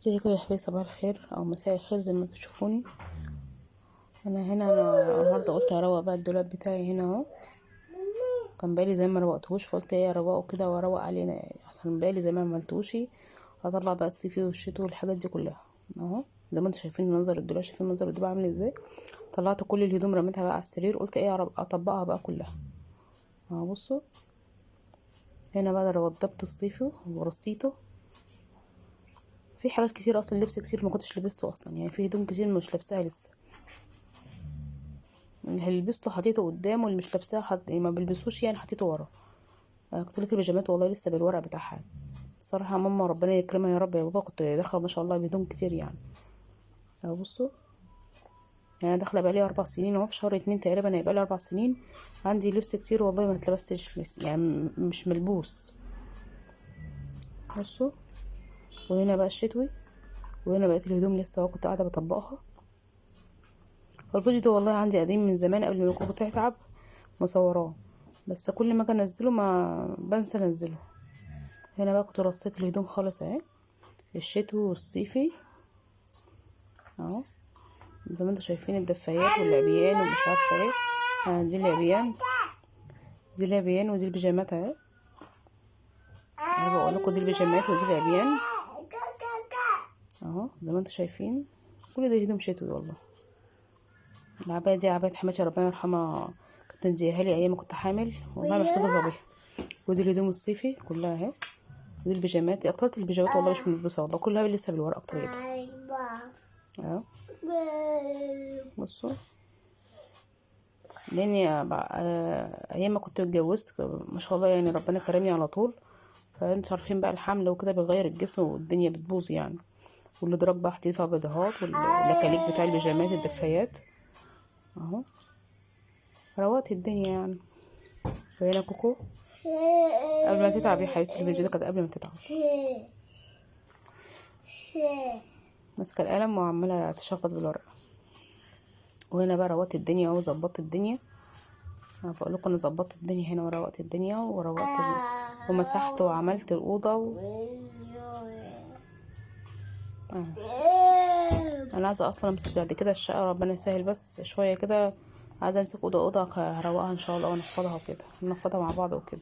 ازيكم يا حبايبي؟ صباح الخير او مساء الخير زي ما بتشوفوني. انا هنا النهارده قلت اروق بقى الدولاب بتاعي هنا اهو. كان بالي زي ما روقتهوش، فقلت ايه اروقة كده واروق علينا يعني، عشان بالي زي ما عملتوش. هطلع بقى الصيفي والشتوي والحاجات دي كلها اهو. زي ما انتم شايفين منظر الدولاب، شايفين منظر الدولاب عامل ازاي. طلعت كل الهدوم رميتها بقى على السرير، قلت ايه اطبقها بقى كلها اهو. بصوا هنا بقى وضبت الصيفي ورصيته. في حاجات كتير اصلا، لبس كتير ما كنتش لبسته اصلا، يعني في هدوم كتير مش لابساها لسه. اللي لبسته حطيته قدام، واللي مش لابساه ما بلبسوش يعني حطيته ورا. كنت البيجامات والله لسه بالورق بتاعها. صراحة ماما ربنا يكرمها يا رب، يا بابا كنت داخله ما شاء الله بهدوم كتير يعني. اهو بصوا، يعني انا داخله بقالي 4 سنين اهو، في شهر 2 تقريبا هيبقى لي 4 سنين. عندي لبس كتير والله ما اتلبستش يعني، مش ملبوس. بصوا وهنا بقى الشتوي، وهنا بقيت الهدوم لسه اهو كنت قاعدة بطبقها. الفيديو ده والله عندي قديم من زمان قبل ما كنت اتعب مصوراه، بس كل ما اجي انزله ما بنسى انزله. هنا بقى كنت رصيت الهدوم خالص اهي، الشتوي والصيفي اهو زي ما انتم شايفين، الدفايات والعبيان ومش عارفه ايه. دي العبيان، دي العبيان، ودي البيجامات اهي. انا بقول لكم دي البيجامات ودي العبيان اهو زي ما انتم شايفين. كل ده هدوم شتوي والله. العباية دي عباية حماتي ربنا يرحمها، كانت مديها لي ايام ما كنت حامل، والله محتفظة بيها. ودي الهدوم الصيفي كلها اهي، ودي البيجامات. اكترت البيجامات والله مش ملبوسه والله، كلها لسه بالورق اكتريتها اهو. بصوا لاني ايام ما كنت اتجوزت ما شاء الله يعني ربنا كرمني على طول، فانتوا عارفين بقى الحمل وكده بيغير الجسم والدنيا بتبوظ يعني. والادراج بقى حطيت فيها بيضهات، واللكاليك بتاع البيجامات، الدفايات اهو. روقت الدنيا يعني. فهنا كوكو قبل ما تتعب يا حبيبتي، الفيديو ده كانت قبل ما تتعب، ماسكه القلم وعماله تشخبط بالورقة. وهنا بقى روقت الدنيا اهو، ظبطت الدنيا. انا بقول لكم انا ظبطت الدنيا هنا، وروقت الدنيا وروقت ومسحت وعملت الاوضة انا عايزه اصلا امسك بعد كده الشقة، ربنا يسهل بس شوية كده، عايزه امسك اوضة اوضة هروقها ان شاء الله وانفضها وكده، ننفضها مع بعض وكده.